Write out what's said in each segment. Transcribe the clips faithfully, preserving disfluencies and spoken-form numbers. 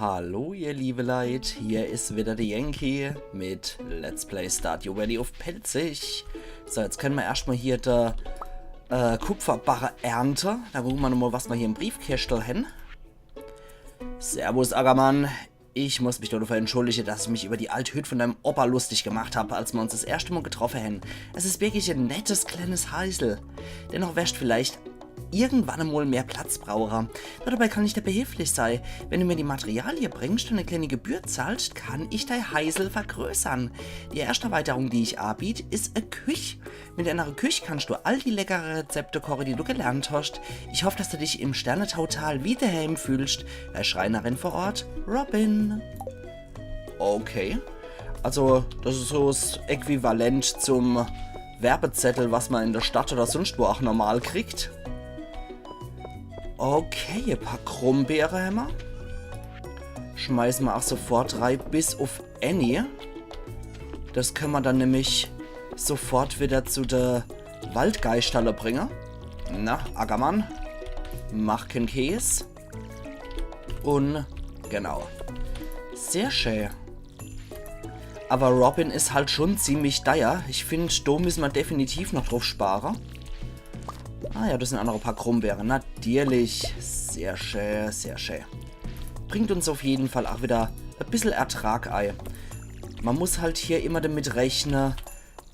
Hallo ihr liebe Leit, hier is wieder de Yankee mit Let's Play Stardew Valley uff Pälzisch. So, jetzt kenne mer erscht mol hier de äh, Kupferbarre ernte. Dann gucke mer nochmol, was mer hier im Briefkäschtel hen. Servus, Ackermann. Ich muss mich dodefür entschuldige, dass ich mich über die alt Hütt von deinem Opa lustig gemacht hab, als mer uns das erschte Mol getroffe hen. Es is wirklich e nettes kleines Heisel. Dennoch werscht vielleicht irgendwann emol mehr Platz brauche. Nur dabei kann ich dir behilflich sei. Wenn du mir die Materialie bringst und e kleeni Gebühr zahlst, kann ich dei Heisel vergrößern. Die erschte Erweiterung, die ich abiet, is e Küch. Mit enere Küch kannst du all die leckere Rezepte koche, die du gelernt hast. Ich hoff, dass du dich im Sternetautal wie daheim fühlst. Dei Schreinerin vor Ort, Robin. Okay. Also, das is so s Äquivalent zum Werbezettel, was mer in der Stadt oder sunscht wo ach normal kriegt. Okay, e paar Krummbeere hämmer. Schmeiße mer ach sofort rei, bis uff Annie. Das kenne mer dann nämlich sofort wieder zu de Waldgeischt alle bringe. Na, Ackermann, mach keen Käs. Un genau. Sehr schä. Aber Robin is halt schon ziemlich deier. Ich find, do müsse mer definitiv noch druff spare. Ah ja, das sin ach noch e paar Krummbeere. Natürlich. Sehr schä, sehr schä. Bringt uns uff jeden Fall ach wieder e bissel Ertrag ei. Mer muss halt hier immer damit rechne,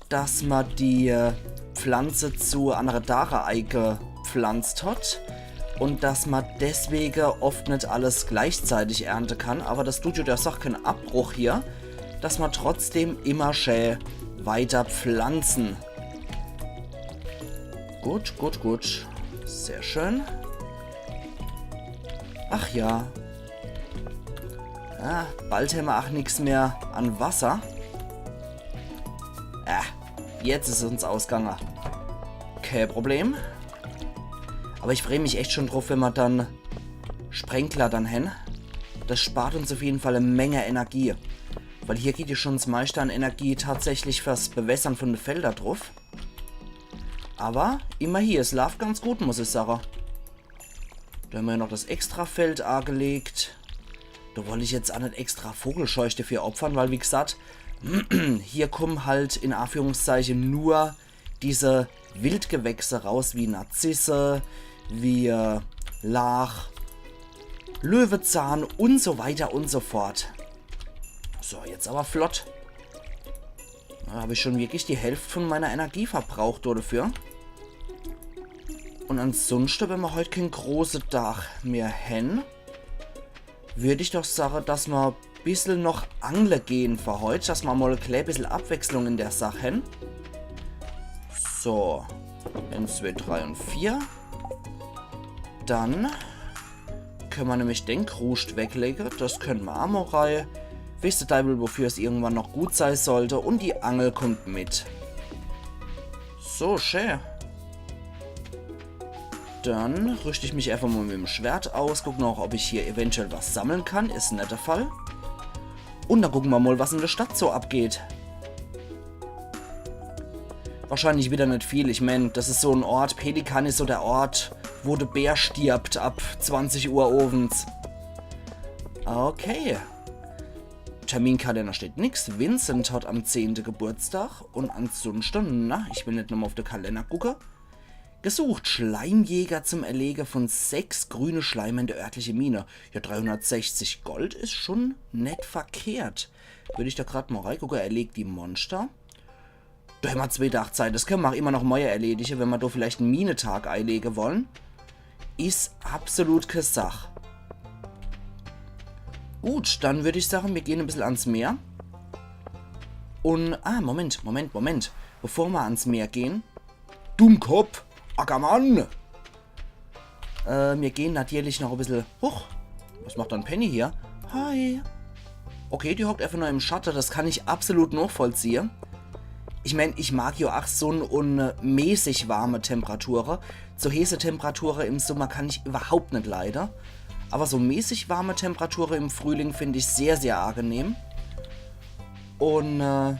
dass mer die äh, Pflanze zu annere Dache eigepflanzt hat un dass mer deswege oft net alles gleichzeitig ernte kann. Aber das tut jo der Sach keen Abbruch hier, dass mer trotzdem immer schä weiter pflanze. Gut, gut, gut. Sehr schön. Ach ja. Ah, bald hämmer ach nix mehr an Wasser. Ah, jetzt is uns ausgange. Kee Problem. Aber ich free mich echt schon druff, wenn mer dann Sprenkler dann hen. Das spart uns uff jeden Fall e Menge Energie. Weil hier geht jo schon s meischte an Energie tatsächlich fürs Bewässern von de Felder druff. Aber immerhin, es laaft ganz gut, muss ich sage. Do hämmer jo noch das Extrafeld agelegt. Do wollt ich jetzt ach net extra Vogelscheuch dafür opfern, weil wie gesagt, hier kommen halt in Anführungszeichen nur diese Wildgewächse raus, wie Narzisse, wie äh, Laach, Löwezahn un so weiter un so fort. So, jetzt aber flott. Do hab ich schon wirklich die Hälft von meiner Energie verbraucht dodefür. Un ansunschte, wenn mer heut keen große Dach mehr hen, würd ich doch sage, dass mer bissel noch angle gehn für heut, dass mer mol e klä bissel Abwechslung in der Sach hen. So, eins, zwei, drei un vier. Dann kenne mer nämlich den Kruscht weglege. Das kenne mer ach mol rei. Weeß de Deiwel, wofür es irgendwann noch gut sei sollte. Un die Angel kommt mit. So, schä. Dann rüscht ich mich einfach mol mit em Schwert aus. Guck noch, ob ich hier eventuell was sammle kann. Is net der Fall. Un dann gucke mer mol, was in der Stadt so abgeht. Wahrscheinlich wieder net viel. Ich mein, das is so en Ort, Pelikan is so der Ort, wo de Bär stirbt ab zwanzig Uhr owends. Okay. Terminkalender steht nix. Vincent hat am zehnte Geburtstag. Un ansunschte, na, ich will net nochmol uff de Kalender gucke. Gesucht, Schleimjäger zum Erlege von sechs grüne Schleime in der örtliche Mine. Ja, dreihundertsechzig Gold is schon net verkehrt. Würd ich do grad mol reigucke, erlegt die Monster. Do hämmer zwee Dach Zeit, das kenne mer ach immer noch morje erledige, wenn mer do vielleicht en Minetag eilege wolle. Is absolut kee Sach. Gut, dann würd ich sage, mir gehn e bissel ans Meer. Un, ah, Moment, Moment, Moment. Bevor mer ans Meer gehn, Dummkopp, Ackermann! Äh, mir gehn natierlich noch e bissel. Huch, was macht dann Penny hier? Hi. Okay, die hockt einfach nur im Schatte, das kann ich absolut nachvollziehe. Ich mein, ich mag jo ach Sunn un, äh, mäßig warme Temperature. So heeße Temperature im Summer kann ich überhaupt net leide. Aber so mäßig warme Temperature im Frühling find ich sehr, sehr angenehm. Un, äh,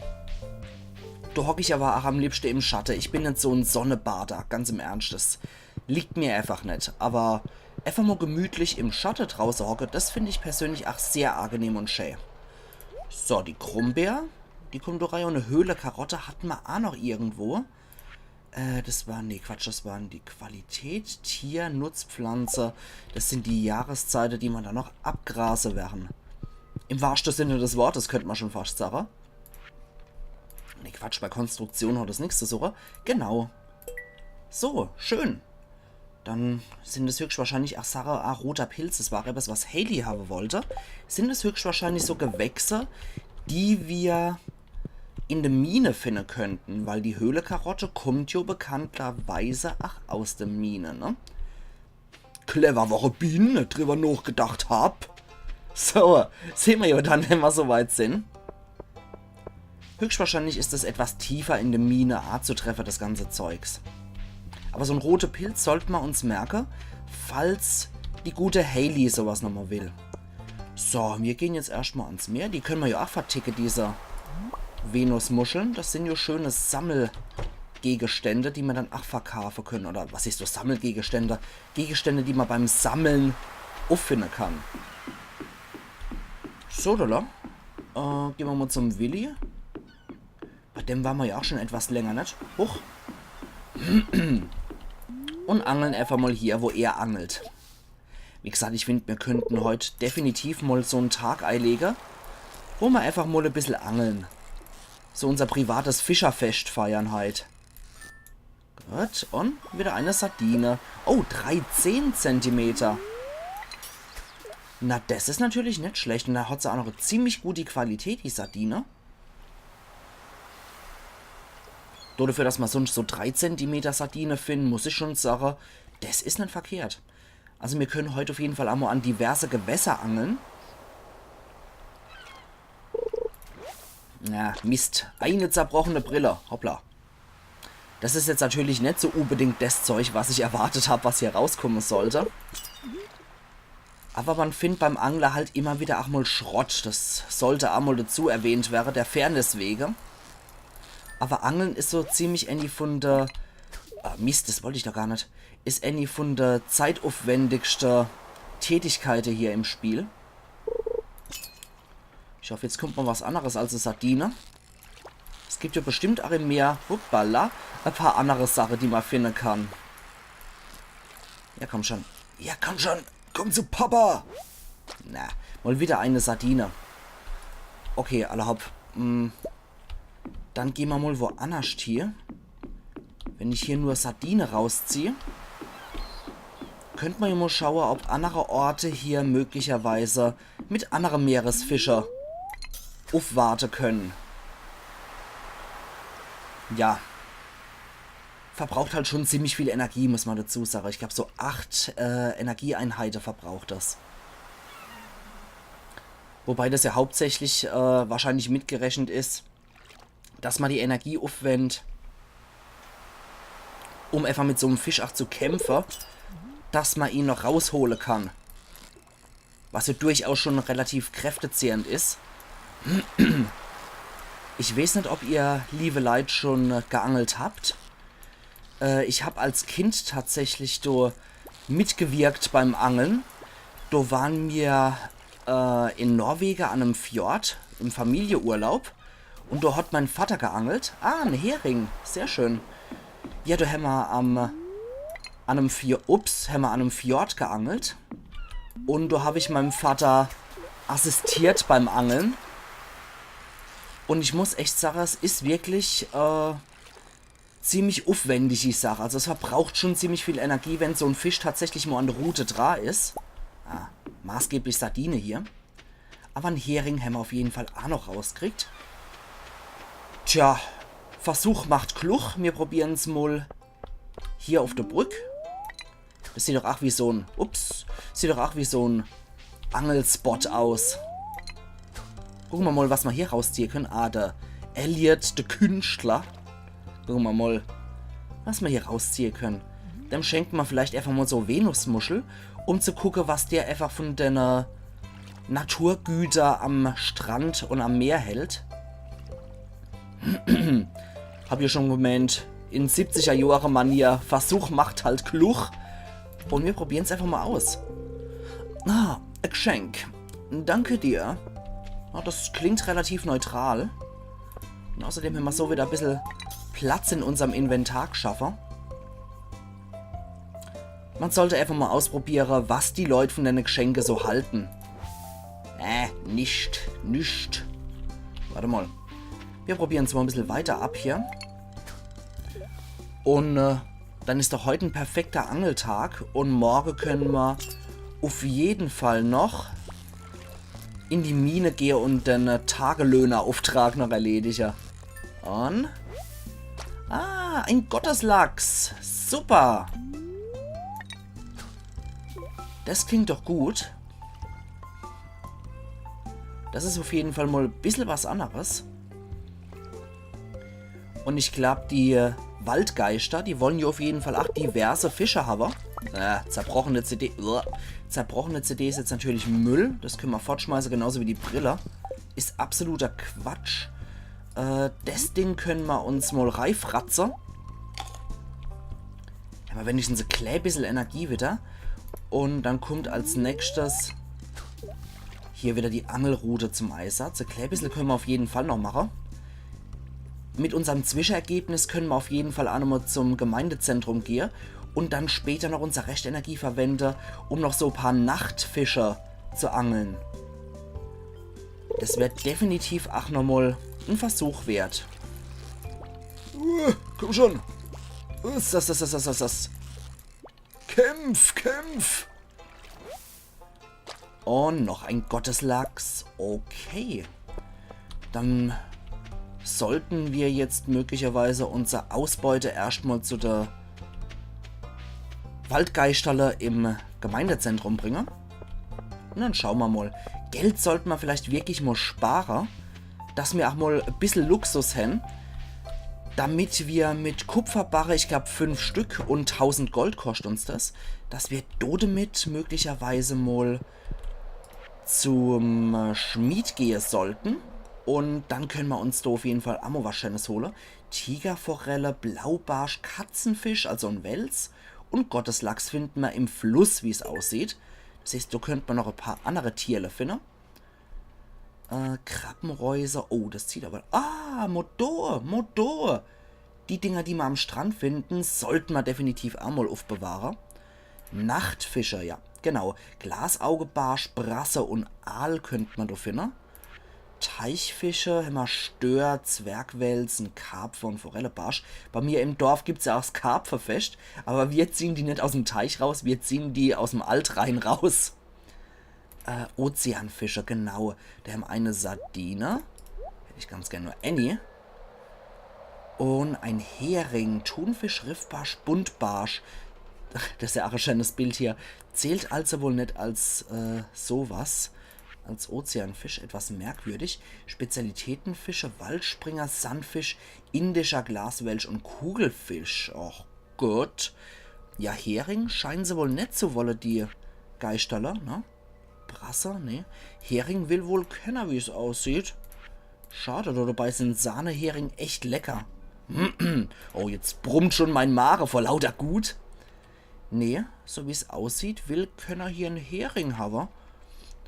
do hock ich aber ach am liebschte im Schatte. Ich bin net so en Sonnebader, ganz im Ernscht. Das liegt mir einfach net. Aber Efach mol gemütlich im Schatte drauße hocke, des find ich persönlich ach sehr angenehm un schä. So, die Krummbeer, die kummt do rei. Un e Höhlekarotte hat ma ach noch irgendwo. Äh, des waren, nee, Quatsch, des waren die Qualität, Tier, Nutzpflanze. Des sin die Jahreszeite, die ma do noch abgrase werre. Im wahrschte Sinne des Wortes, könnt ma schon fascht sage. Nee, Quatsch, bei Konstruktion hat des nix zu suche. Genau. So, schön. Dann sin des höchstwahrscheinlich, ach, Sache, ah, roter Pilz, des war etwas, was Haley hawwe wollte. Sin des höchstwahrscheinlich so Gewächse, die ma in de Mine finne könnten, weil die Höhlekarotte kummt jo bekannterweise ach aus de Mine, ne? Clever, wo ich net drüber nochgedacht hab. So, sehn ma jo dann, wenn ma so weit sin. Höchstwahrscheinlich is es etwas tiefer in de Mine azutreffe, des ganze Zeugs. Awwer so en rote Pilz sollt ma uns merke, falls die gute Haley sowas nochmol will. So, mir gehn jetzt erscht mol ans Meer. Die könne ma jo ach verticke, diese Venusmuscheln. Des sin jo schöne Sammelgegenstände, die ma dann ach verkaafe könne. Oder was is so Sammelgegenstände? Gegenstände, die ma beim Sammle uffinne kann. So, do, do. Äh, gehn ma mol zum Willi. Bei dem ware ma jo ach schon etwas länger, net? Huch. Un angle efach mol hier, wo er angelt. Wie gesagt, ich find, mir könnten heut definitiv mol so en Tag eilege, wo ma efach mol e bissel angle. So unser privates Fischerfescht feiere heit. Gut, un wieder e Sardine. Oh, dreizehn Zentimeter. Na, des is natürlich net schlecht. Un do hat se ach noch e ziemlich gute Qualität, die Sardine. Do dafür, dass ma sonscht so drei Zentimeter Sardine finden, muss ich schon sage, des is net verkehrt. Also mir können heut uf jeden Fall emol an diverse Gewässer angle. Na, Mist. Eine zerbrochene Brille. Hoppla. Des is jetzt natürlich net so unbedingt des Zeug, was ich erwartet hab, was hier rauskommen sollte. Awwer ma findt beim Angle halt immer wieder ach mol Schrott. Des sollte ach mol dazu erwähnt werre, der Fairness wege. Awwer Angle is so ziemlich ääni vun de, ah, Mist, des wollt ich doch gar net. Is ääni vun de zeitaufwendigste Tätigkeite hier im Spiel. Ich hoff, jetzt kummt mol was anneres als e Sardine. Es gibt jo bestimmt ach im Meer, hoppala, e paar annere Sache, die ma finne kann. Ja, komm schon. Ja, komm schon. Komm zu Papa. Na, mol wieder e Sardine. Okay, alla hopp. Hm. Dann gehn ma mol woannerscht hie. Wenn ich hier nur Sardine rauszieh, könnt ma jo mol schaue, ob annere Orte hier möglicherweise mit annere Meeresfische ufwarte können. Ja. Verbraucht halt schon ziemlich viel Energie, muss ma dazu sage. Ich glaub, so acht, äh, Energieeinheite verbraucht des. Wobei des ja hauptsächlich, äh, wahrscheinlich mitgerechnet is, dass ma die Energie ufwendt, um efach mit so'm Fisch ach zu kämpfe, dass ma ihn noch raushole kann. Was jo durchaus schon relativ kräftezehrend is. Ich weeß net, ob ihr, liebe Leit, schon geangelt habt. Äh, ich hab als Kind tatsächlich do mitgewirkt beim Angle. Do waren mir, äh, in Norwege an em Fjord im Familieurlaub. Un do hat mein Vater geangelt. Ah, en Hering. Sehr schön. Ja, do hämmer am, an em Fjord, ups, hämmer an em Fjord geangelt. Un do hab ich meinem Vater assistiert beim Angle. Un ich muss echt sage, es is wirklich, äh, ziemlich ufwendig, die Sach. Also es verbraucht schon ziemlich viel Energie, wenn so'n Fisch tatsächlich mol an de Rute dra is. Ah, maßgeblich Sardine hier. Awwer en Hering hämmer uf jeden Fall ach noch rauskriegt. Tja, Versuch macht klug. Mir probieren's mol hier uf de Brück. Des sieht doch ach wie so'n, ups, sieht doch ach wie so'n Angelspot aus. Gucke ma mol, was ma hier rausziehe können. Ah, de Elliot, de Künstler. Gucke ma mol, was ma hier rausziehe können. Dem schenke ma vielleicht efach mol so Venusmuschel, um zu gucke, was der efach vun dene Naturgüter am Strand un am Meer hält. Hab jo schon gemeent, in siebziger Johre Manier, Versuch macht halt klug. Und mir probieren's einfach mal aus. Ah, e Gschenk. Danke dir. Ja, das klingt relativ neutral. Und außerdem hämmer so wieder e bissel Platz in unserm Inventar gschaffe. Man sollte einfach mal ausprobiere, was die Leut von dene Gschenke so halten. Äh, nicht, nicht. Warte mal. Mir probieren's mal e bissel weiter ab hier. Und äh, dann is doch heut en perfekter Angeltag und morge könne mer auf jeden Fall noch in die Mine gehe und den äh, Tagelöhnerauftrag noch erledige. Und? Ah, ein Gotteslachs. Super. Das klingt doch gut. Das is auf jeden Fall mal e bissel was anderes. Und ich glaub, die äh, Waldgeister, die wollen ja auf jeden Fall auch diverse Fische haben. Äh, zerbrochene C D. Uah. Zerbrochene C D is jetzt natürlich Müll. Das könne mer fortschmeiße, genauso wie die Brille. Is absoluter Quatsch. Äh, das Ding könne mer uns mal reifratze. Hämmer wenigstens e klä bissel Energie wieder. Und dann kommt als nächstes hier wieder die Angelrute zum Einsatz. E klä bissel könne mer auf jeden Fall noch mache. Mit unserm Zwischenergebnis könne mer auf jeden Fall auch nochmal zum Gemeindezentrum gehe und dann später noch unser Rescht Energie verwende, um noch so e paar Nachtfische zu angeln. Das wär definitiv auch nochmal en Versuch wert. Uh, komm schon. Uah, das, das, das, das, das, das. Kämpf, kämpf. Und noch ein Gotteslachs. Okay. Dann sollten wir jetzt möglicherweise unser Ausbeute erscht mal zu der Waldgeisterle im Gemeindezentrum bringe. Und dann schaue mer mal. Geld sollte mer vielleicht wirklich mal spare, dass mer auch mal e bissel Luxus hän, damit mer mit Kupferbarre, ich glaub, fünf Stück und tausend Gold koscht uns das, dass mer do damit möglicherweise mal zum äh, Schmied gehe sollten. Und dann könne mer uns do auf jeden Fall auch mal was Schönes hole. Tigerforelle, Blaubarsch, Katzenfisch, also en Wels. Und Gotteslachs findet mer im Fluss, wie's aussieht. Das heißt, do könnt mer noch e paar andere Tierle finde. Äh, Krabbenreuse. Oh, das zieht aber. Ah, Motor, Motor. Die Dinger, die mer am Strand finden, sollte mer definitiv auch mal aufbewahre. Nachtfische, ja, genau. Glasaugebarsch, Brasse und Aal könnt mer do finde. Teichfische, hämmer Stör, Zwergwelsen, Karpfe und Forellebarsch. Bei mir im Dorf gibt's ja auch das Karpfefest, aber wir ziehen die net aus dem Teich raus, wir ziehen die aus dem Altrhein raus. Äh, Ozeanfische, genau. Die hämmer eine Sardine. Hätt ich ganz gern nur Annie. Und ein Hering, Thunfisch, Riffbarsch, Buntbarsch. Das ist ja auch ein schönes Bild hier. Zählt also wohl nicht als äh, sowas. Als Ozeanfisch etwas merkwürdig. Spezialitätenfische, Waldspringer, Sandfisch, indischer Glaswelsch und Kugelfisch. Och Gott. Ja, Hering scheinen se wohl net zu wolle, die Geisterler, ne? Brasse, ne? Hering will wohl kenner, wie's aussieht. Schade, do dabei sind Sahnehering echt lecker. Oh, jetzt brummt schon mein Mage vor lauter Gut. Nee, so wie's aussieht, will kenner hier en Hering hawe.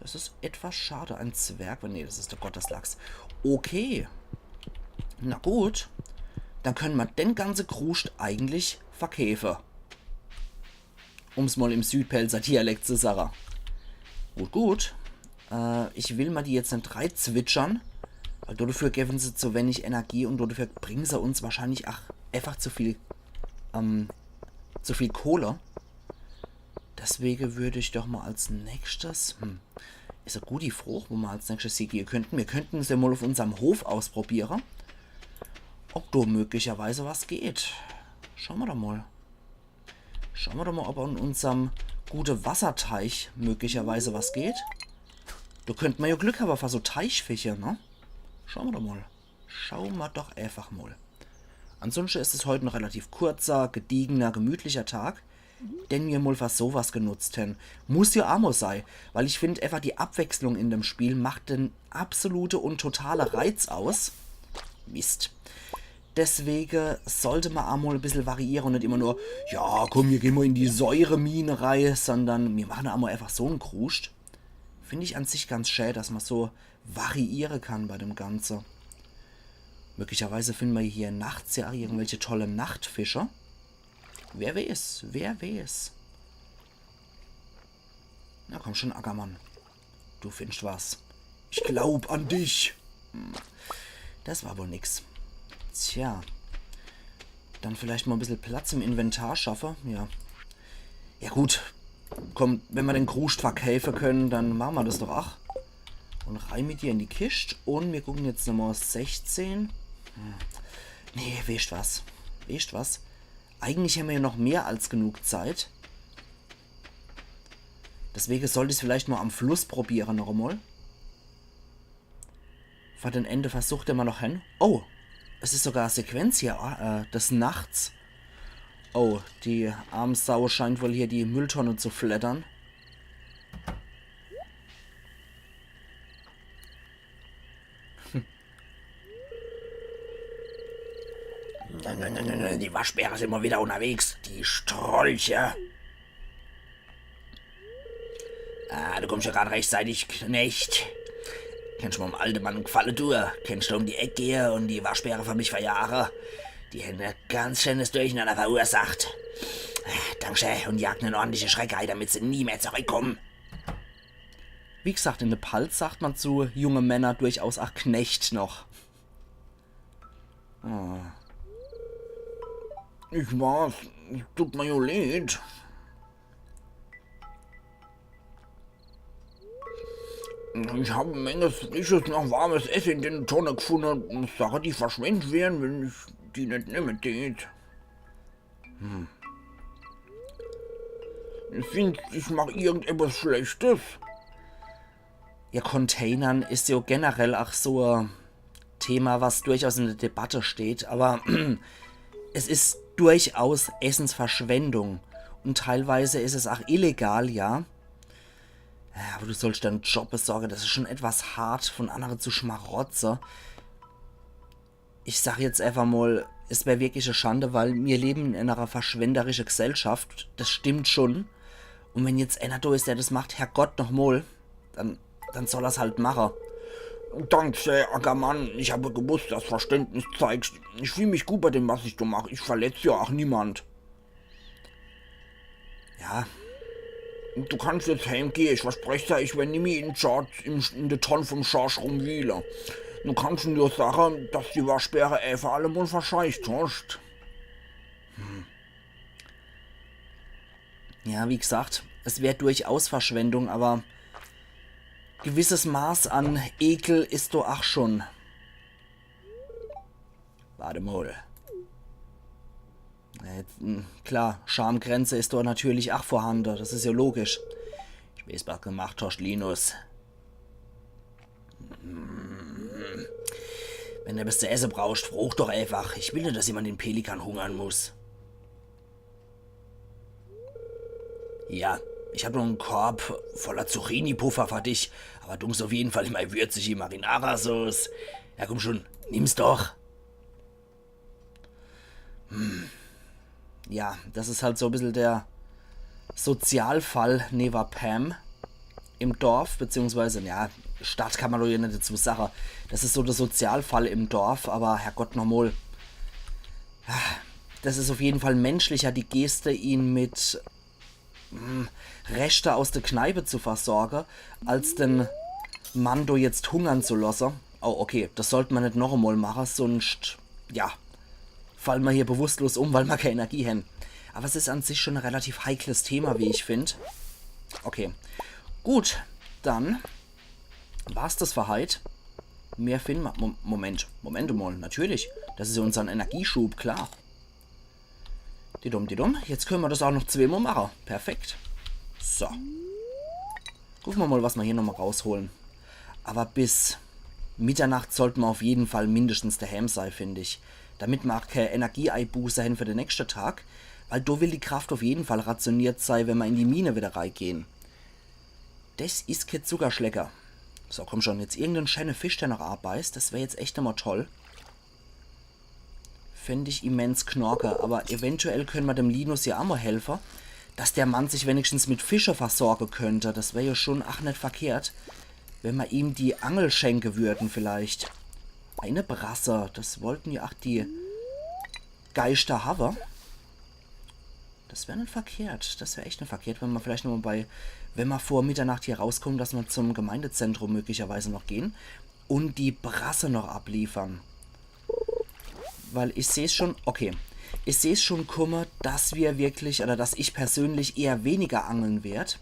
Das ist etwas schade. Ein Zwerg. Nee, das ist der Gotteslachs. Okay. Na gut. Dann können mer den ganze Kruscht eigentlich verkäfe. Um's mal im Südpälzer Dialekt zu sage. Gut, gut. Äh, ich will mer die jetzt net reinzwitschern, weil dodefür gewen se zu wenig Energie und dodefür bringen se uns wahrscheinlich ach einfach zu viel, ähm, zu viel Kohle. Deswege würd ich doch mal als nächstes, hm, is e gute Frooch, wo mer als nächstes hiegehe könnten. Mir könnten se mal auf unserm Hof ausprobiere, ob do möglicherweise was geht. Schaue mer doch mal. Schaue mer doch mal, ob an unserm gute Wasserteich möglicherweise was geht. Do könnt mer ja Glück hawe für so Teichfische, ne? Schaue mer doch mal. Schaue mer doch einfach mal. Ansonsten is es heut en relativ kurzer, gediegener, gemütlicher Tag, den mir mal für sowas genutzt hän. Muss ja aa mal sei, weil ich find einfach, die Abwechslung in dem Spiel macht den absolute und totale Reiz aus. Mist. Deswege sollt ma emol e bissel variiere un net immer nur, ja, komm, mir gehn mol in die Säuremine rei, sondern mir mache emol einfach so en Kruscht. Find ich an sich ganz schä, dass ma so variiere kann bei dem Ganze. Möglicherweise finne ma hier nachts ja ach irgendwelche tolle Nachtfische. Wer weeß, wer weeß. Na komm schon, Ackermann. Du findst was. Ich glaub an dich. Hm. Das war wohl nix. Tja. Dann vielleicht mol e bissel Platz im Inventar schaffe. Ja. Ja gut. Komm, wenn ma den Kruscht verkäfe könne, dann mache ma das doch ach. Un rei mit dir in die Kischt. Un mir gucken jetzt nochmol sechzehn. Hm. Nee, weescht was. Weescht was? Eigentlich hämmer ja noch mehr als genug Zeit. Deswege sollt ich's vielleicht mol am Fluss probiere noch emol. Vor dem Ende versucht er mol noch hin. Oh, es is sogar e Sequenz hier, äh, des Nachts. Oh, die arm Sau scheint wohl hier die Mülltonne zu fleddern. Die Waschbäre sin mol wieder unterwegs, die Strolche. Ah, du kommst ja grad rechtzeitig, Knecht. Kennst du mol em alte Mann en Gfalle tue? Kennst du um die Eck gehe un die Waschbäre für mich verjage? Die hän e ganz schönes Durcheinander verursacht. Ah, dankschä un jag en ordentliche Schreck ei, damit se nie mehr zurückkommen. Wie gesagt, in de Palz sagt man zu junge Männer durchaus ach Knecht noch. Ah. Ich weiß, es tut mir ja leid. Ich hab e Menge frisches, noch warmes Esse in de Tonne gefunne. Sache, die verschwendt wären, wenn ich die net nemme tät. Hm. Findst, ich mach irgendetwas Schlechtes? Ja, Containern is ja generell ach so e Thema, was durchaus in der Debatte steht, aber es is durchaus Essensverschwendung und teilweise is es ach illegal, ja. Ja, aber du sollst deinen Job besorgen, das is schon etwas hart, von andere zu schmarotze. Ich sag jetzt einfach mol, es wär wirklich e Schande, weil mir leben in einer verschwenderische Gesellschaft. Das stimmt schon. Und wenn jetzt einer do is, der das macht, Herrgott noch mol, dann, dann soll er's halt mache. Danke, Ackermann. Ich habe gewusst, dass Verständnis zeigst. Ich fühl mich gut bei dem, was ich do mach. Ich verletz ja auch niemand. Ja. Du kannst jetzt heimgehe, ich versprech dir, ich werd nimmi in Schorsch, in, in de Tonn vom Schorsch rumwühle. Du kannst ihm nur sage, dass die Waschbäre einfach alle mol verscheißt hast. Hm. Ja, wie gesagt, es wär durchaus Verschwendung, aber gewisses Maß an Ekel is do ach schon. Warte mol. Jetzt, hm, klar, Schamgrenze is dort natürlich ach vorhande, das is ja logisch. Ich weeß, was gemacht hast, Linus. Hm. Wenn du was zu esse brauchst, frag doch einfach. Ich will net, dass jemand in Pelikan hungern muss. Ja, ich hab noch en Korb voller Zucchini-Puffer für dich, aber du's auf jeden Fall in mei würzige Marinara-Sauce. Ja, komm schon, nimm's doch. Hm. Ja, das is halt so e bissel der Sozialfall newe Pam im Dorf, beziehungsweise, ja, Stadt kann man doch hier net dazu sage. Das is so der Sozialfall im Dorf, aber Herrgott noch mol. Das is auf jeden Fall menschlicher, die Geste, ihn mit hm, Reschte aus der Kneipe zu versorge, als den Mann do jetzt hungern zu losse. Oh, okay, das sollt man net noch emol mache, sunscht, ja, fallen ma hier bewusstlos um, weil ma kee Energie hän. Aber es is an sich schon e relativ heikles Thema, wie ich find. Okay, gut, dann war's das für heit. Mehr find ma. Mo-, Moment, Moment mol, natürlich. Das is ja unsern Energieschub, klar. Didum, didum. Jetzt könne ma das auch noch zweemol mache. Perfekt. So. Gucke ma mol, was ma hier nochmol rausholen. Aber bis Mitternacht sollt ma auf jeden Fall mindestens daheim sei, find ich. Damit ma auch kee Energieeinbuße hän für den nächschte Tag. Weil do will die Kraft auf jeden Fall rationiert sei, wenn ma in die Mine wieder reigehn. Das is kee Zuckerschlecker. So, komm schon, jetzt irgenden schäne Fisch, der noch abeißt. Das wär jetzt echt nochmol toll. Fänd ich immens knorke, aber eventuell könne mer dem Linus ja aa mol helfe, dass der Mann sich wenigstens mit Fische versorge könnt. Das wär ja schon ach net verkehrt, wenn mer ihm die Angel schenke würden vielleicht. Eine Brasse, das wollten ja ach die Geischter hawwe. Das wär net verkehrt, das wär echt net verkehrt, wenn mer vielleicht noch mol bei, wenn mer vor Mitternacht hier rauskommen, dass mer zum Gemeindezentrum möglicherweise noch gehen und die Brasse noch abliefern. Weil ich seh's schon, okay, ich seh's schon kumme, dass wir wirklich, oder dass ich persönlich eher weniger angeln werd,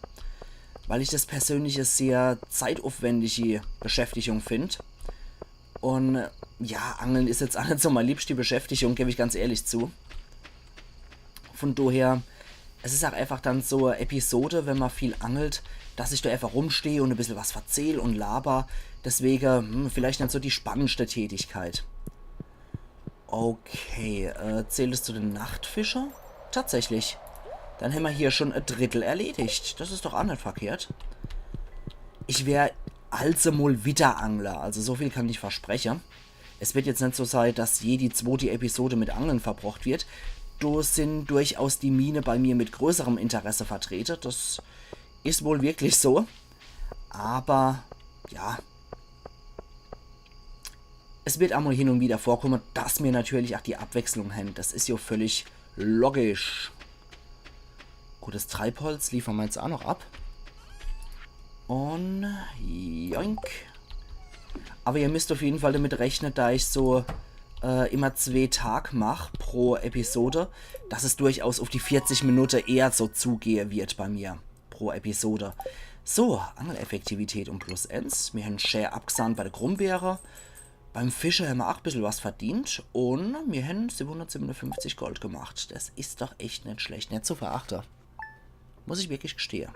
weil ich das persönlich e sehr zeitaufwendige Beschäftigung find. Und ja, Angeln is jetzt aa net so mei liebschte Beschäftigung, geb ich ganz ehrlich zu. Von daher, es is ach einfach dann so e Episode, wenn mer viel angelt, dass ich do einfach rumsteh und e bissel was verzähl und laber. Deswege, hm, vielleicht net so die spannendste Tätigkeit. Okay, äh, zählt es zu den Nachtfische? Tatsächlich. Dann hämmer hier schon e Drittel erledigt. Das is doch aa net verkehrt. Ich wer als mol wieder angle, also so viel kann ich verspreche. Es wird jetzt net so sei, dass jedi zwote Episode mit Angeln verbrocht wird. Do sin durchaus die Mine bei mir mit größerem Interesse vertrete. Das is wohl wirklich so. Aber, ja. Es wird aa mol hin und wieder vorkomme, dass mir natürlich ach die Abwechslung hen. Das is ja völlig logisch. Gut, das Treibholz liefern mer jetzt aa noch ab. Und joink. Aber ihr müsst auf jeden Fall damit rechne, da ich so äh, immer zwee Tag mach pro Episode, dass es durchaus auf die vierzig Minute eher so zugehe wird bei mir pro Episode. So, Angeleffektivität um plus eens. Mir hen schä abgesahnt bei de Grumbeere. Beim Fische hämmer ach bissel was verdient. Und mir hen siebhundertsiebenundfünfzig Gold gemacht. Das is doch echt net schlecht, net zu verachte. Muss ich wirklich gestehe.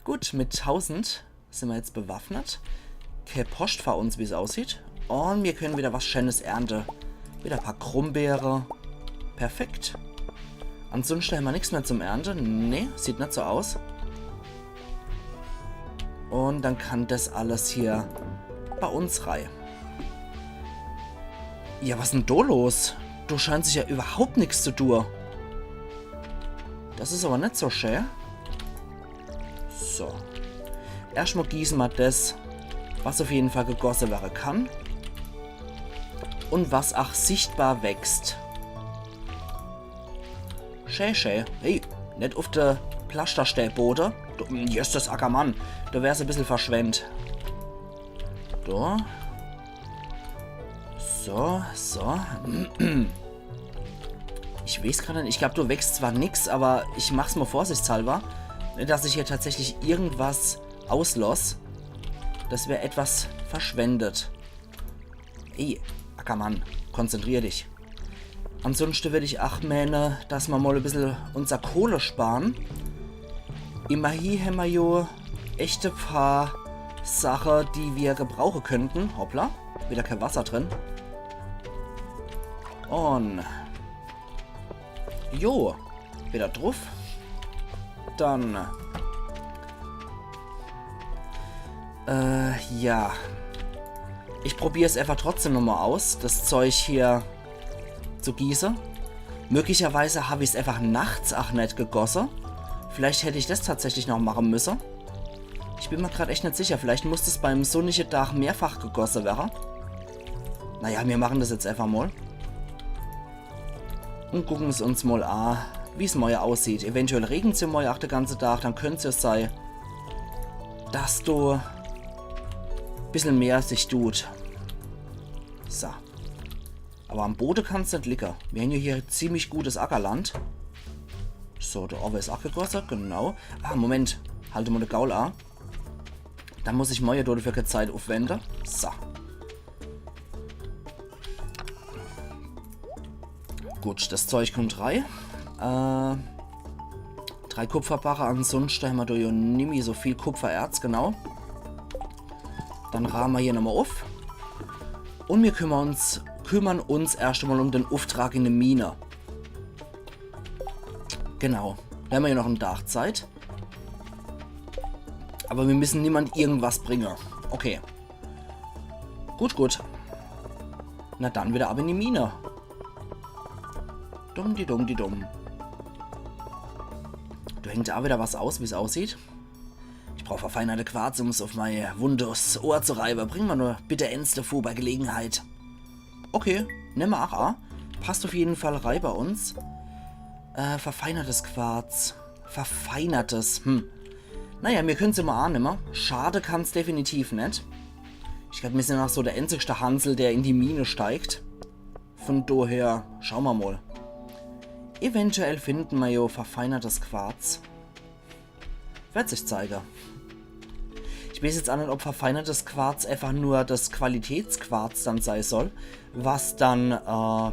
Gut, mit tausend sin mer jetzt bewaffnet. Kä Poscht vor uns, wie's aussieht. Und mir können wieder was Schänes ernte. Wieder paar Grumbeere. Perfekt. Ansunschte hämmer nix mehr zum Ernte. Nee, sieht net so aus. Und dann kann das alles hier bei uns rei. Ja, was denn do los? Do scheint sich ja überhaupt nix zu tue. Das is aber net so schä. So. Erschtmal gieße mer das, was auf jeden Fall gegosse werre kann. Und was ach sichtbar wächst. Schä, schä. Hey, net auf de Plastersteebode. Du, jesses Ackermann. Do wär's e bissel verschwendt. Do. So, so. Ich weeß grad net, ich glaub, do wächst zwar nix, aber ich mach's mal vorsichtshalber, net, dass ich hier tatsächlich irgendwas ausloss. Das wär etwas verschwendet. Ey, Ackermann, konzentrier dich. Ansunschte würd ich ach mähne, dass mer mal e bissel unser Kohle sparen. Immerhin hämmer jo echt e paar Sache, die wir gebrauche könnten. Hoppla, wieder kein Wasser drin. Und jo, wieder druff. Dann. Äh, ja. Ich probier's einfach trotzdem nochmal aus, das Zeug hier zu gieße. Möglicherweise hab ich's einfach nachts ach net gegosse. Vielleicht hätt ich das tatsächlich noch mache müsse. Ich bin mir grad echt net sicher. Vielleicht muss das beim sunnige Tag mehrfach gegosse werre. Naja, mir machen das jetzt einfach mal. Und gucken es uns mal a, wie's morje aussieht. Eventuell regen's ja morje ach de ganze Tag, dann könnt's ja sei, dass do bissel mehr sich tut. So. Aber am Bode kann's net liege. Wir hän ja hier ziemlich gutes Ackerland. So, do owwe is ach gegosse, genau. Ah, Moment. Halt mal de Gaul a. Da muss ich morje dafür kä Zeit aufwende. So. Gut, das Zeug kommt rei. Äh, drei Kupferbarre, ansunschte hämmer do jo nimmi so viel Kupfererz, genau. Dann rahme mer hier nochmal auf. Und mir kümmern uns, kümmern uns erscht mal um den Auftrag in de Mine. Genau. Do hämmer ja noch en Tag Zeit. Aber wir müssen niemand irgendwas bringe. Okay. Gut, gut. Na dann wieder ab in die Mine. Dumm, die dumm, die dumm. Do hängt aa wieder was aus, wie's aussieht. Ich brauch verfeinerte Quarz, um's uff mei wundes Ohr zu reibe. Bring ma nur bitte eens devu bei Gelegenheit. Okay, nemme ma aa. Passt uff jeden Fall rei bei uns. Äh, verfeinertes Quarz. Verfeinertes, hm. Naja, mir könne's immer aanemme. Schade kann's definitiv net. Ich glaab, mir sin aa so der enzigste Hansel, der in die Mine steigt. Von doher, schau ma mol. Eventuell finden ma jo verfeinertes Quarz. Werd sich zeige. Ich weeß jetzt aa net, ob verfeinertes Quarz einfach nur das Qualitätsquarz dann sei soll, was dann, äh,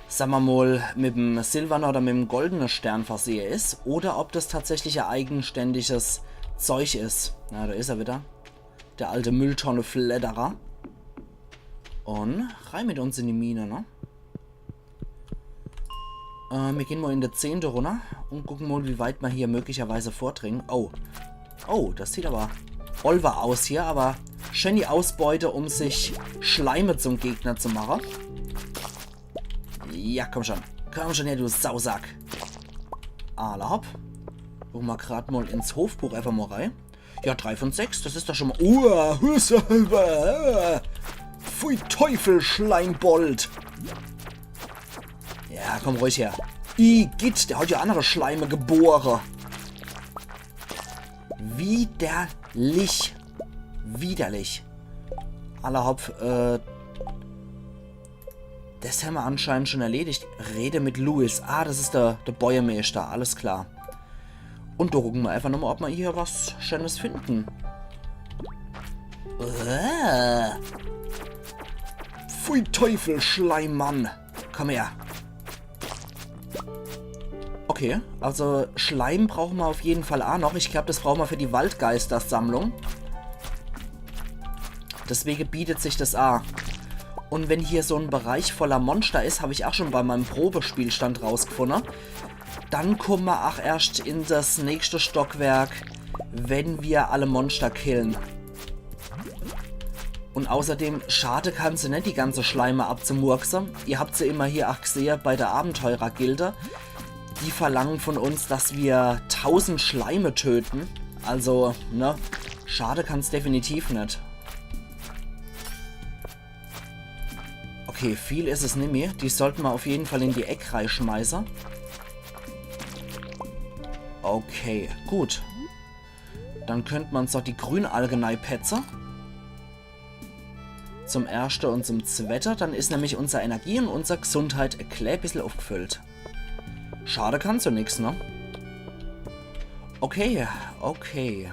sa ma mol, mit'm silberne oder mit'm goldene Stern versehe is, oder ob das tatsächlich e eigenständiges Zeug is. Na, do is er wieder. Der alte Mülltonne-Fledderer. Un rei mit uns in die Mine, ne? Äh, mir gehn mol in de Zehnte runner un gucken mol, wie weit ma hier möglicherweise vordringen. Oh. Oh, das sieht aber olwer aus hier, aber schön die Ausbeute, um sich Schleime zum Gegner zu mache. Ja, komm schon. Komm schon her, du Sausack. Alla hopp. Gucke ma grad mol ins Hofbuch einfach mol rei. Ja, drei von sechs, das is doch schon mol. Uah, Hüsselbe. Pfui Teufel, Schleimbold. Ja, komm ruhig her. Igitt, der hat ja annere Schleime gebore. Widerlich. Widerlich. Alla hopp, äh, das hämmer anscheinend schon erledigt. Rede mit Louis. Ah, das is der, der Bäuermeeschter. Alles klar. Un do gucke ma einfach nochmol, ob ma hier was Schönes finden. Äh. Pfui Teufel, Schleimmann. Komm her. Okay, also Schleim brauche ma uff jeden Fall aa noch. Ich glaab, das brauche ma für die Waldgeistersammlung. Deswege bietet sich das aa. Un wenn hier so en Bereich voller Monster is, hab ich aa schon bei meinem Probespielstand rausgefunne, dann kumme ma aa erscht in das nächste Stockwerk, wenn mir alle Monster killen. Un außerdem, schade kann's jo net, die ganze Schleime abzumurkse. Ihr habt se immer hier aa gsehe bei der Abenteurergilde. Die verlangen von uns, dass mir tausend Schleime töten. Also, ne, schade kann's definitiv net. Okay, viel is es nimmi. Die sollte ma uff jeden Fall in die Eck reischmeiße. Okay, gut. Dann könnt ma uns doch die Grünalge neipetze. Zum erschte un zum zwette. Dann is nämlich unser Energie un unser Gesundheit e klä bissel uffgefüllt. Schade kann's jo nix, ne? Okay, okay.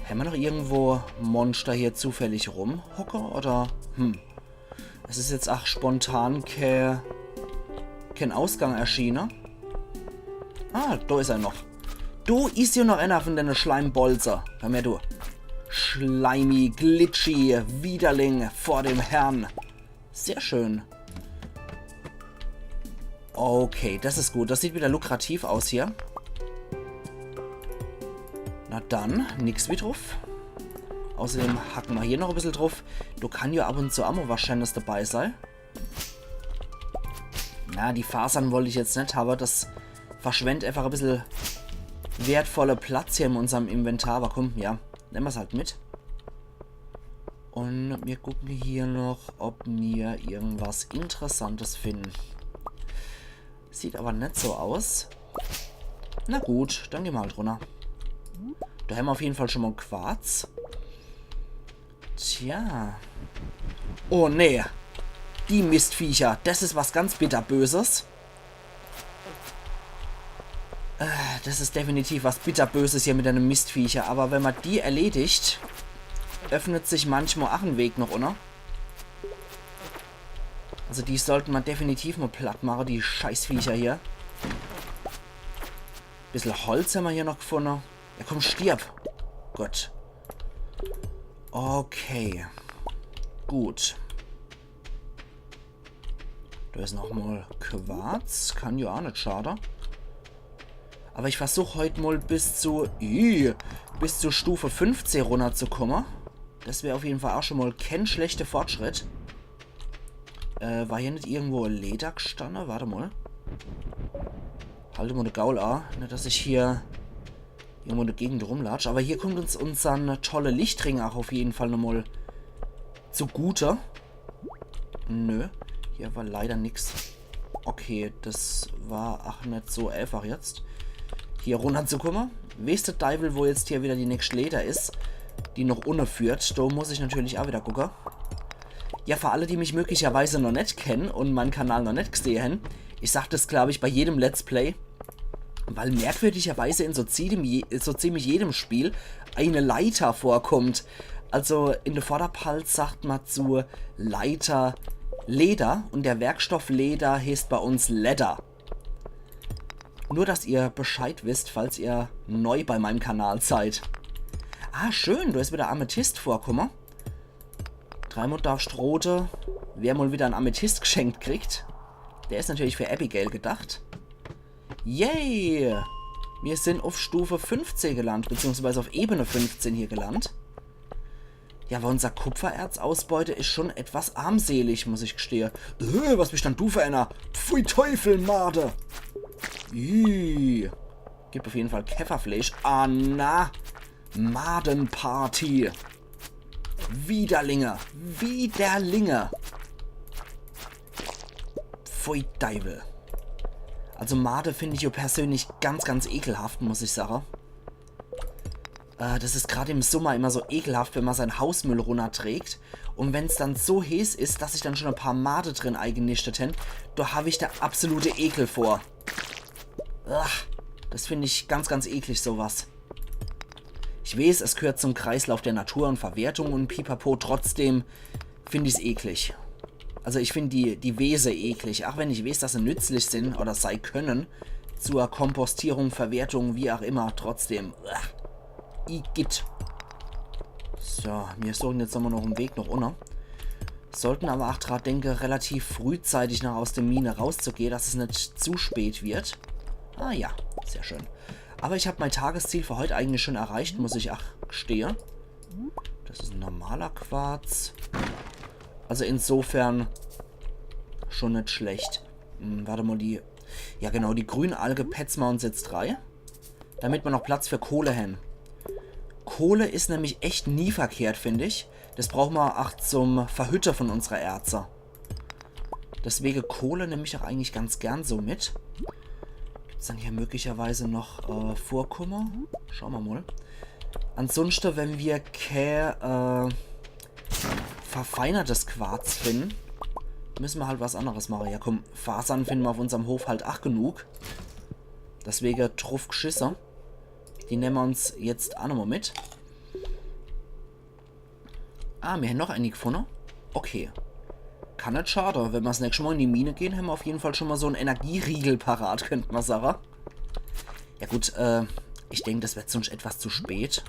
Hämmer noch irgendwo Monster hier zufällig rumhocke, oder? Hm. Es is jetzt aa spontan ke-, kän Ausgang erschiene. Ah, do is er noch. Do is jo noch eener von denne Schleimbolze. Komm her, du. Schleimy, glitschy Widerling vor dem Herrn. Sehr schön. Okay, das is gut. Das sieht wieder lukrativ aus hier. Na dann, nix wie druff. Außerdem hacke ma hier noch e bissel druff. Do kann jo ab un zu aa mol was Schönes dabei sei. Na, die Fasern wollt ich jetzt net hawwe. Das verschwendt einfach e bissel wertvolle Platz hier in unserm Inventar. Awwer komm, ja, nemme ma's halt mit. Un mir gucke hier noch, ob mir irgendwas Interessantes finden. Sieht awwer net so aus. Na gut, dann gehn ma halt runner. Do hämmer uff jeden Fall schon mol Quarz. Tja. Oh nee. Die Mistviecher. Das is was ganz Bitterböses. Äh, das is definitiv was Bitterböses hier mit denne Mistviecher. Awwer wenn ma die erledigt, öffnet sich manchmol aa en Weg noch unne. Also die sollte ma definitiv mol platt mache, die Scheißviecher hier. Bissel Holz hämmer hier noch gefunne. Ja, komm, stirb. Gut. Okay. Gut. Do is noch mol Quarz. Kann jo aa net schade. Awwer ich versuch heut mol bis zu, ih, bis zu Stufe fünfzeh runnerzukumme. Das wär auf jeden Fall auch schon mal kein schlechter Fortschritt. Äh, war hier net irgendwo e Leder gstanne? Warte mal. Halt mal de Gaul a. Net, dass ich hier irgendwo in der Gegend rumlatsch. Aber hier kommt uns unsern tolle Lichtring auch auf jeden Fall nochmal zugute. Nö, hier war leider nix. Okay, das war ach net so einfach jetzt, hier runnerzukomme. Weeß de Deiwel, wo jetzt hier wieder die nächste Leder is, die noch unne führt. Do muss ich natürlich auch wieder gucke. Ja, für alle, die mich möglicherweise noch net kennen und meinen Kanal noch net gsehe hän, ich sag das, glaub ich, bei jedem Let's Play, weil merkwürdigerweise in so ziemlich, je- so ziemlich jedem Spiel eine Leiter vorkommt. Also in der Vorderpalz sagt man zu Leiter Leder und der Werkstoff Leder heißt bei uns Ledder. Nur, dass ihr Bescheid wisst, falls ihr neu bei meinem Kanal seid. Ah, schön, do is wieder Amethyst vorkomme. Dreimond darfst rote. Wer mal wieder en Amethyst geschenkt kriegt, der is natürlich für Abigail gedacht. Yay! Wir sind auf Stufe fünfzehn gelandet, beziehungsweise auf Ebene fünfzehn hier gelandet. Ja, aber unser Kupfererzausbeute is schon etwas armselig, muss ich gestehe. Äh, was bist dann du für einer? Pfui Teufel, Made! Ih. Gibt auf jeden Fall Käferfleisch. Ah, na. Madenparty. Widerlinge. Widerlinge. Pfui Deiwel. Also Made find ich jo persönlich ganz, ganz ekelhaft, muss ich sage. Äh, das is grad im Sommer immer so ekelhaft, wenn man sein Hausmüll runnerträgt. Und wenn's dann so heeß is, dass sich dann schon e paar Made drin eingenischtet hän, do hab ich der absolute Ekel vor. Ach, das find ich ganz, ganz eklig, sowas. Ich weeß, es gehört zum Kreislauf der Natur und Verwertung und Pipapo, trotzdem find ich's eklig. Also ich find die, die Wese eklig, ach wenn ich weeß, dass se nützlich sin oder sei können zur Kompostierung, Verwertung, wie auch immer, trotzdem. Uah. Igitt. So, mir suchen jetzt nochmal noch en Weg noch unne. Sollten aber ach dran denke, relativ frühzeitig noch aus der Mine rauszugehe, dass es net zu spät wird. Ah ja, sehr schön. Aber ich hab mein Tagesziel für heut eigentlich schon erreicht, muss ich ach gestehe. Das is en normaler Quarz. Also insofern schon net schlecht. Hm, warte mal, die... Ja genau, die Grünalge petze mer uns jetzt rei. Damit mer noch Platz für Kohle hän. Kohle is nämlich echt nie verkehrt, find ich. Das brauch mer ach zum Verhütte von unserer Erze. Deswege Kohle nemm ich ach eigentlich ganz gern so mit. Gibt's dann hier möglicherweise noch, äh, Vorkomme? Schau mer mal. Ansonsten, wenn wir kä, äh, verfeinertes Quarz finden, müssen mer halt was anderes mache. Ja komm, Fasern finden mer auf unserm Hof halt ach genug. Deswege druff gschisse. Die nemm mer uns jetzt ach nochmal mit. Ah, mir hän noch eine gefunne. Okay. Kann net schade. Wenn mer's nächste Mal in die Mine gehen, hän mer auf jeden Fall schon mal so en Energieriegel parat, könnt mer sage. Ja gut, äh, ich denk, das wird sonst etwas zu spät.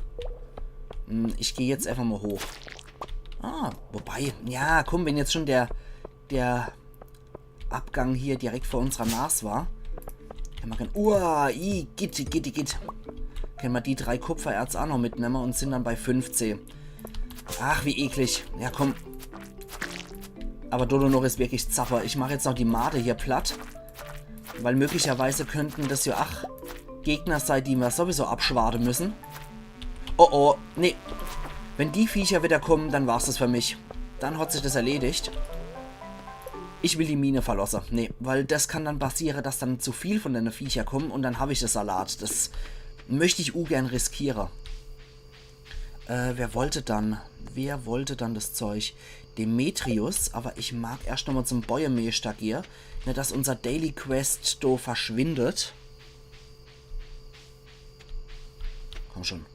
Hm, ich geh jetzt einfach mal hoch. Ah, wobei, ja, komm, wenn jetzt schon der, der Abgang hier direkt vor unserer Nas war. Kann mer gern... Uah, i, gitti, gitti, gitt. Können mer die drei Kupfererz ach noch mitnemme und sind dann bei fünfzehn. Ach, wie eklig. Ja, komm. Aber Dodo noch is wirklich zapper. Ich mach jetzt noch die Made hier platt. Weil möglicherweise könnten das ja ach Gegner sei, die mer sowieso abschwade müssen. Oh oh, nee. Wenn die Viecher wieder kommen, dann war's das für mich. Dann hat sich das erledigt. Ich will die Mine verlosse. Nee, weil das kann dann passiere, dass dann zu viel von dene Viecher kommen und dann hab ich das Salat. Das möcht ich ugern riskiere. Äh, wer wollte dann? Wer wollte dann das Zeug? Demetrius, aber ich mag erscht nochmal zum Bäuermeeschter gehe. Net, dass unser Daily Quest do verschwindet. Komm schon.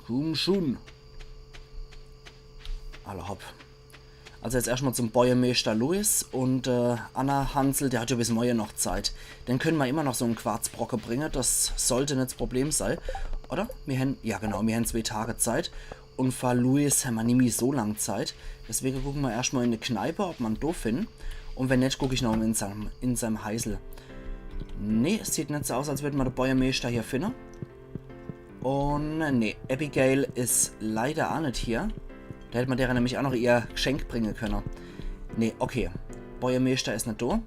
Komm schon. Alla hopp. Also jetzt erscht mal zum Bäuermeeschter Louis und, äh, Anna Hansel, der hat ja bis morje noch Zeit. Den können mer immer noch so en Quarzbrocke bringe, das sollte net das Problem sei. Oder? Mir hän, ja genau, mir hän zwee Tage Zeit. Und für Louis hän mer nimmi so lang Zeit. Deswege gucke mer erscht mal in de Kneipe, ob mer do finden. Und wenn net, guck ich noch in seinem, in seinem Heisel. Nee, es sieht net so aus, als würd mer de Bäuermeeschter hier finden. Und nee, Abigail is leider ach net hier. Do hätt ma dere nämlich ach noch ihr Geschenk bringe könne. Nee, okay. Bojemeeschter is net do.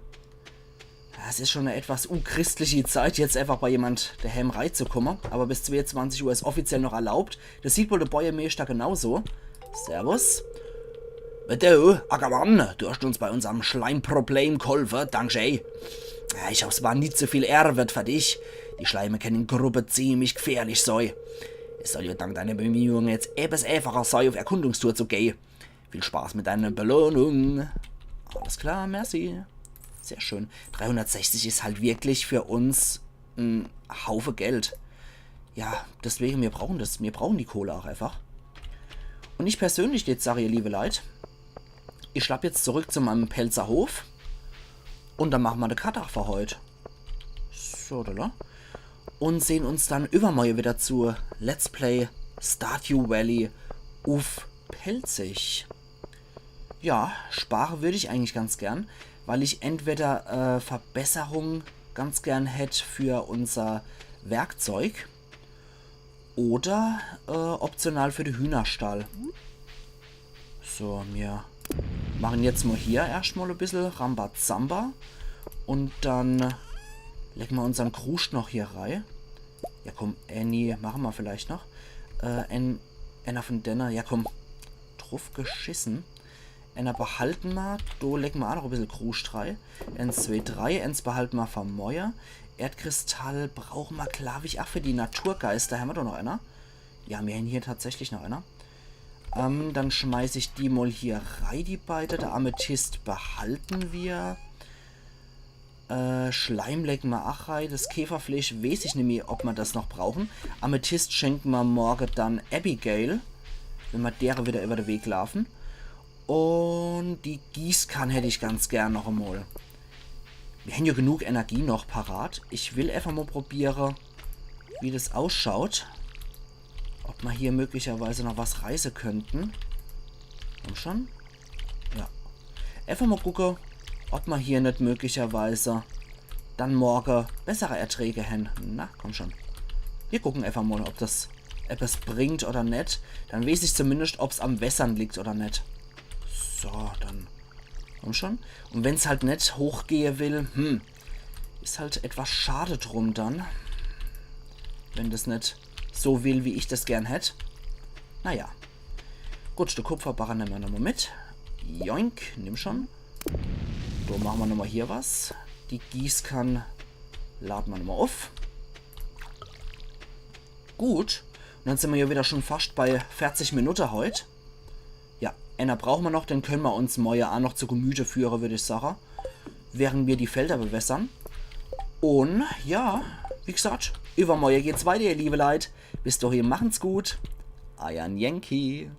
Es is schon e etwas unchristliche Zeit, jetzt einfach bei jemand dehäm reizukomme. Aber bis zweeunzwanzig Uhr is offiziell noch erlaubt. Das sieht wohl de Bojemeeschter genauso. Servus. Du, Ackermann, du hast uns bei unserm Schleimproblem geholfe. Dankeschön. Ja, ich hoff, es war net zu viel Ärwet für dich. Die Schleime kennen in Gruppe ziemlich gefährlich sei. Es soll ja dank deiner Bemühungen jetzt etwas einfacher sei, auf Erkundungstour zu gehen. Viel Spaß mit deiner Belohnung. Alles klar, merci. Sehr schön. Dreihundertsechzig is halt wirklich für uns en Haufe Geld. Ja, deswegen, mir brauchen das, mir brauchen die Kohle auch einfach. Und ich persönlich jetzt sag, ihr liebe Leit, ich schlapp jetzt zurück zu meinem Pälzer Hof und dann machen ma de Cut für heut. So, da. Und sehen uns dann übermorge wieder zu Let's Play Stardew Valley uff Pälzisch. Ja, spare würd ich eigentlich ganz gern, weil ich entweder äh, Verbesserung ganz gern hätt für unser Werkzeug oder äh, optional für de Hühnerstall. So, mir machen jetzt mal hier erscht mal e bissel Rambazamba und dann legen ma unsern Kruscht noch hier rei. Ja komm, Annie, machen ma vielleicht noch. Äh, en, einer von denne, ja komm, druff geschissen. Einer behalten ma, do legen ma auch noch e bissel Kruscht rei. Ens, zwee, drei, ens behalten ma für morge. Erdkristall brauchen ma, glaub ich, auch für die Naturgeister. Hämmer doch noch einer? Ja, mir hän hier tatsächlich noch einer. Ähm, dann schmeiß ich die mal hier rei, die beide. Der Amethyst behalten wir. Äh, Schleim legen ma ach rei. Das Käferfleisch weiß ich nimmi, ob ma das noch brauchen. Amethyst schenken ma morge dann Abigail, wenn ma dere wieder über de Weg laufen. Und die Gießkann hätt ich ganz gern noch einmal. Wir hän ja genug Energie noch parat. Ich will einfach mal probiere, wie das ausschaut. Ob ma hier möglicherweise noch was reiße könnten. Komm schon. Ja. Einfach mal gucke, ob ma hier net möglicherweise dann morge bessere Erträge hän. Na, komm schon. Wir gucken einfach mal, ob das etwas bringt oder net. Dann weiß ich zumindest, ob's am Wässern liegt oder net. So, dann. Komm schon. Und wenn's halt net hochgehe will, hm, is halt etwas schade drum dann. Wenn das net so will, wie ich das gern hätt. Naja. Gut, de Kupferbarre nemme ma nochmal mit. Joink, nimm schon. Do machen ma nochmal hier was. Die Gießkann laden ma nochmal auf. Gut. Und dann sind ma ja wieder schon fast bei vierzig Minuten heut. Ja, einer brauchen ma noch, den können ma uns morge auch noch zu Gemüte führen, würd ich sagen. Während wir die Felder bewässern. Und ja, wie gesagt, übermorge geht's weiter, ihr liebe Leit. Bis dahin, machen's gut. Eier Yankee.